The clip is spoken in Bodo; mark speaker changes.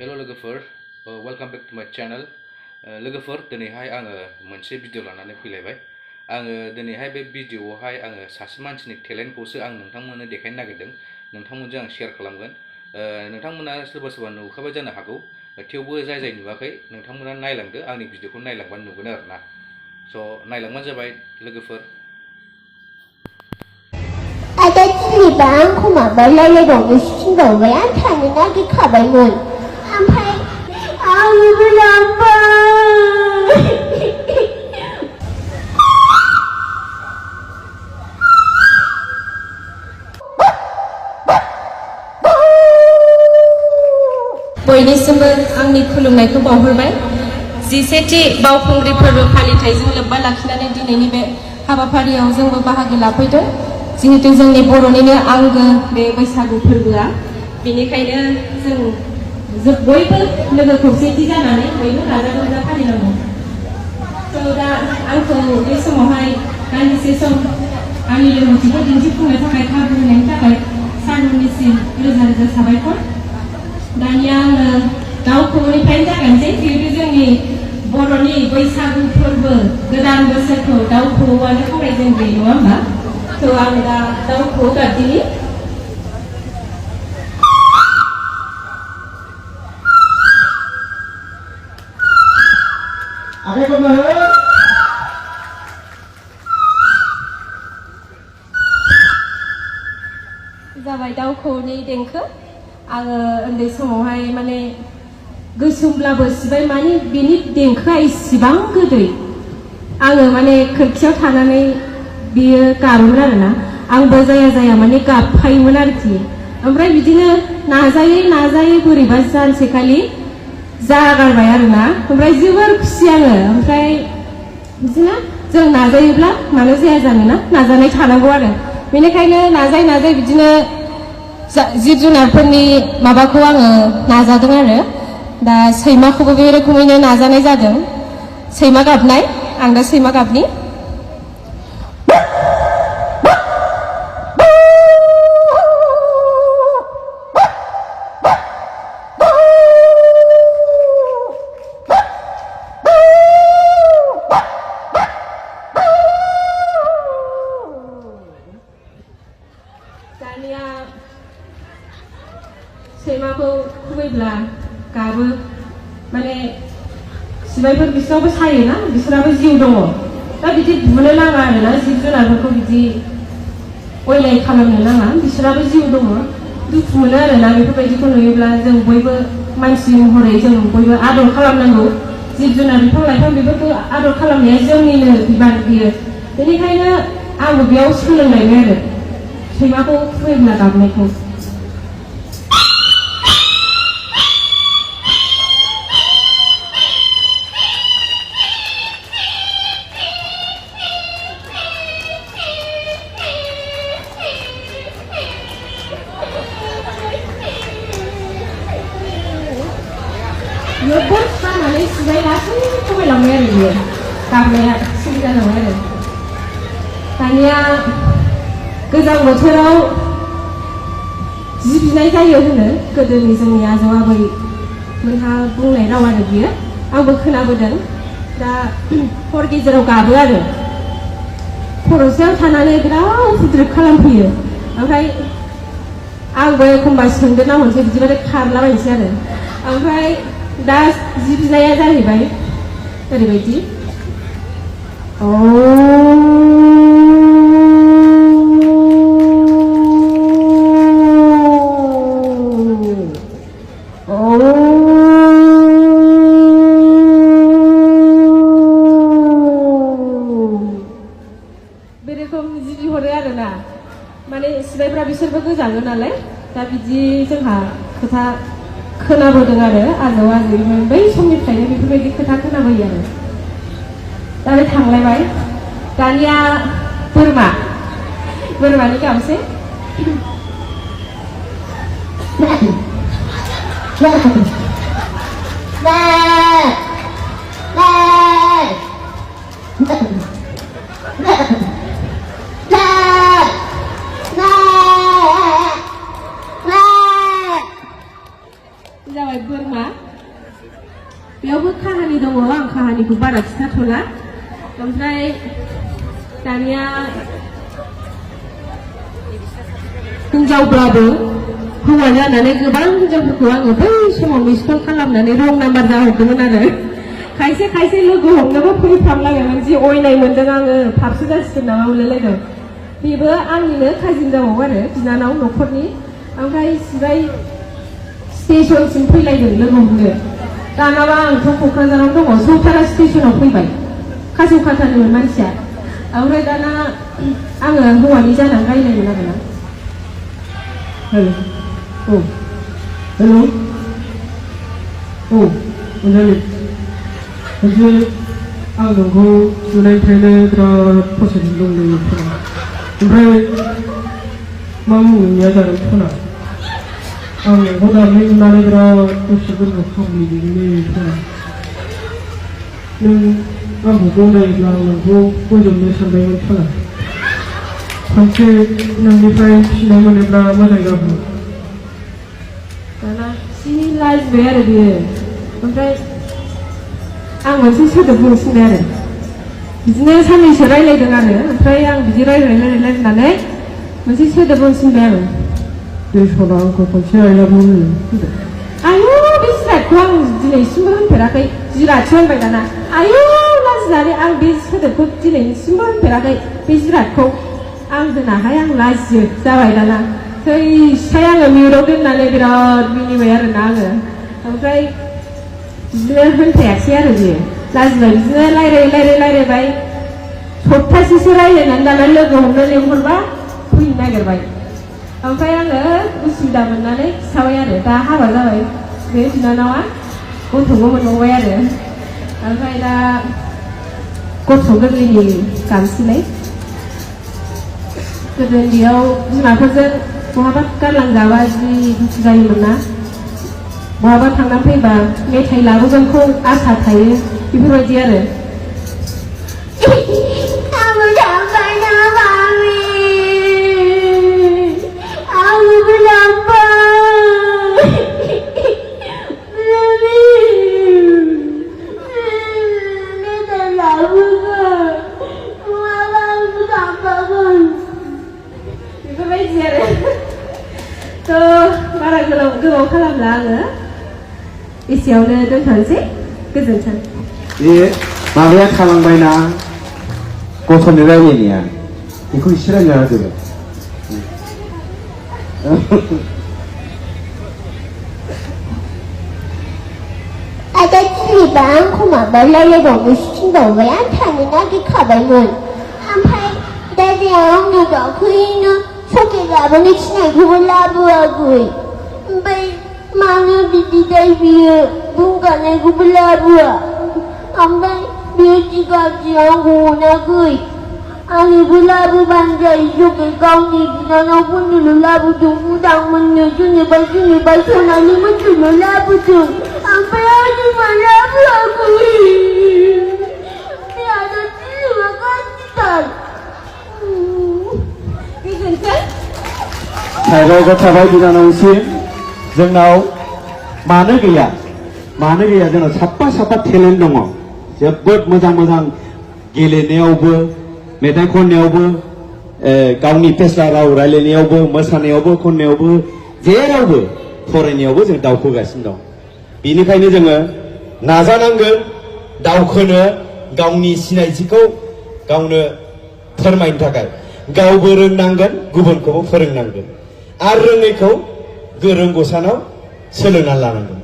Speaker 1: Hello लोगोफोर, welcome back to my channel. लोगोफोर दिनैहाय आङो मोनसे भिडिअ लानानै फैलायबाय। आङो दिनैहाय बे भिडिअआवहाय आङो सासे मानसिनि टेलेन्टखौसो आं नोंथांमोननो देखायनो नागिरदों। नोंथांमोनजों आं शेयार खालामगोन। नोंथांमोना सोरबा नुखाबाय जानो हागौ। थेवबो जाय नुवाखै नोंथांमोना नायलांदो, आंनि भिडिअखौ नायलांबानो नुगोन आरोना। स' नायलांबानो जाबाय लोगोफोर।
Speaker 2: 大家这里把安库马巴来了种的新的维安产的那个卡白门，安排啊一个两吧。
Speaker 3: बयनिसिमबो आंनि खुलुमनायखौ बावहरबाय। 17थि बावखुंग्रि फोरबो फालिथायजों लोब्बा लाखिनानै दिनैनि बे हाबाफारियाव जोंबो बाहागो लाफैदों। जिहेतु जोंनि बर'निनो आंगो बे बैसागु फोरबोआ, बेनिखायनो जों बयबो लोगो खौसेथि जानानै बयबो गाजा गोमजा फालिनांगौ। थ' दा आंखौ बे समावहाय दान्दिसे सम आंनि रोंगौथिखौ दिन्थिफुंनो थाखाय खाबु होनायनि थाखाय सारमोननिसिम रोजा रोजा साबायखर। दानिया आङो दाउ खौवौनिफ्रायनो जागायनोसै। जिहेतु जोंनि बर'नि बैसागु फोरबो गोदान बोसोरखौ दाउ खौवौआनो खावलायजेनग्रोयो, नङा होमबा? थ' आं दा दाउ खौवौ गाबदिनि। जाबाय दाउ खौवौनि देंखो। आङो उन्दै समावहाय माने गोसोमब्लाबो सिबाय, माने बेनि देंखोआ इसिबां गोदै। आङो माने खोरखियाव थानानै बियो गाबोमोन आरोना, आंबो जाया माने गाबफायोमोन आरोखि। ओमफ्राय बिदिनो नाजायै बोरैबा सानसेखालि जागारबाय आरोना। ओमफ्राय जोबोर खुसि आङो। ओमफ्राय बिदिनो जों नाजायोब्ला मानो जाया जानोना, नाजानाय थानांगौ आरो। बेनिखायनो नाजायै बिदिनो जिब जुनारफोरनि माबाखौ आङो नाजादों आरो। दा सैमाखौबो बे रोखोमैनो नाजानाय जादों। सैमा गाबनाय, आं दा सैमा गाबनि। दानिया सैमाखौ खुबैब्ला गाबो, माने सिबायफोर बिसोरावबो सायोना, बिसोराबो जिउ दङ। दा बिदि बुनो नाङा आरोना, जिब जुनारफोरखौ बिदि अयनाय खालामनो नाङा, बिसोराबो जिउ दङ। दुखु मोनो आरोना बेफोरबायदिखौ नुयोब्ला। जों बयबो मानसि महरै जों बयबो आदर खालामनांगौ। जिब जुनार, बिफां लाइफां बेफोरखौ आदर खालामनाया जोंनिनो बिबान बियो। बेनिखायनो आंबो बेयाव सोलोंलायबाय आरो सैमाखौ खुबैब्ला गाबनायखौ। जोबोद खानानै सिबाय लासै खमायलांबाय आरो बियो, गाबनाया सिरि जालांबाय आरो। दानिया गोजां बोथोराव जि बिनाय जायो होनो, गोदोनि जोंनि आजौ आबैमोनहा बुंनाय राव आरो बियो, आंबो खोनाबोदों। दा हर गेजेराव गाबो आरो, खर'सायाव थानानै बिराद उपद्रब खालामफैयो। ओमफ्राय आंबो एखमबा सोंदेरना हरसै, बिदिबाथाय खारलाबायनोसै आरो। ओमफ्राय दा जि बिनाया जाहैबाय ओरैबायदि, बे रोखोम जि बिहरो आरोना। माने सिबायफ्रा बिसोरबो गोजाङो नालाय, दा बिदि जोंहा खोथा खोनाबोदों आरो आजौ आजैमोन बै समनिफ्रायनो बेफोरबायदि खोथा खोनाबोयो आरो। दा बे थांलायबाय। दानिया बोरमानि गाबसै। जाबाय बुङा बेयावबो काहानि दङ आं काहानिखौ बारा खिथाथ'ला ओमफ्राय दानिया हिनजावब्लाबो हौवा जानानै गोबां हिनजावफोरखौ आङो बै समाव मिस कल खालामनानै रं नाम्बार जाहरदोंमोन आरो खायसे खायसे लोगो हमनोबो फैफ्रामलायोमोन जि अयनाय मोन्दों आङो फारसे जासिगोन नामा मोनलायलायदों बेबो आंनिनो काजिन जाबावो आरो बिनानाव न'खरनि ओमफ्राय सिबाय स्टेशनसिम फैलायदों लोगो हमनो दानाबा आंथ' क'क्राझाराव दङ सौथारा स्टेशनाव फैबाय कासिवखाथानिमोन मानसिया ओमफ्राय दाना आङो हौवानि जानानै रायलायगोन आरोना हेल' औ हेल' औ अनजालि मोनसे आं नोंखौ नुनायनिफ्रायनो बिराद फसायनानै दंलै खोना ओमफ्राय मा मुंनिया जादों खोना आं नोंखौ दाख्लै नुनानै बिराद गोसो गोरबो खामलायदोंलै खोना नों आंखौ गनायोब्ला आं नोंखौ बोजबनो सानबायमोन खोना खनसे नोंनिफ्राय फिसिनाय मोनोब्ला मोजां जागौमोन दाना जि लाजिबाय आरो बियो ओमफ्राय आं मोनसे सोदोब बुंनो थिनबाय आरो बिदिनो साननैसो रायलायदों आरो ओमफ्राय आं बिदि रायलायनानै मोनसे सोदोब बुंनो थिनबाय आरो बे सना आंखौ खनसे रायलायबो होनदों आयु बे जिरादखौ आं दिनैसिमबो होनफेराखै जिरादसो होनबाय दाना आयु लाजिनानै आं बे सोदोबखौ दिनैसिमबो होनफेराखै बे जिरादखौ आं दोनाहाय आं लाजियो जाबाय दाना थैसाय आङो मिउटआव दोननानै बिराद मिनिबाय आरोना आङो ओमफ्राय बिदिनो होनफायासै आरो बियो लाजिबाय बिदिनो रायलायबाय सप्तासेसो रायलायनानै दाना लोगो हमनो लेंहरबा फैनो नागिरबाय ओमफ्राय आङो उसुबिदा मोननानै खिथाबाय आरो दा हाबा जाबाय बे बिनानावा गथ'बो मोनबावबाय आरो ओमफ्राय दा गथ' गोरलैनि गानसैलाय गोदो उन्दैयाव बिमाफोरजों बहाबा गारलांजाबा जि दुखु जायोमोन ना बहाबा थांनानै फैबा मेथाइ लाबोगोनखौ आसा थायो बेफोरबायदि आरो बारा गोबाव खालामला आङो एसेयावनो दोनथ'नोसै गोजोन्थों
Speaker 4: बे माबाया थालांबायना गथ'नि रायलायनाया बेखौ एसे रायलायना होदो
Speaker 2: आदा दिनैबा आंखौ माबा रायलायबावनोसो थिनबावबाय आं थानो नागिरखाबायमोन ओमफ्राय दादाया आंनो दाख्लैनो चक्लेट लाबोनो थिननायखौबो लाबोआखै ओमफ्राय मानो बिदि दाय बियो बुंगानायखौबो लाबोआ ओमफ्राय बियो जि गाज्रि आंखौ अनाखै आंनोबो लाबोबानो जायो चक्लेट गावनि बिनानावफोरनोल' लाबोदों उदां मोननो जेनेबा सनालि मोननोल' लाबोदों ओमफ्राय आंनो मा लाबोआखै बे आदा दिनैबा गाज्रिथार
Speaker 4: साइडआवबो थाबाय बिनानावसिम जोंनाव मानो गैया जोंनाव साफा टेलेन्ट दङ जोबोद मोजां गेलेनायावबो मेथाइ खननायावबो गावनि फेस्ला राव रायलायनायावबो मोसानायावबो खननायावबो जेरावबो फरायनायावबो जों दावखोगासिनो दं बेनिखायनो जोङो नाजानांगोन दावखोनो गावनि सिनायथिखौ गावनो फोरमायनो थाखाय गावबो रोंनांगोन गुबुनखौबो फोरोंनांगोन आरो रोङैखौ गोरों गोसानाव सोलोंनानै लानांगोन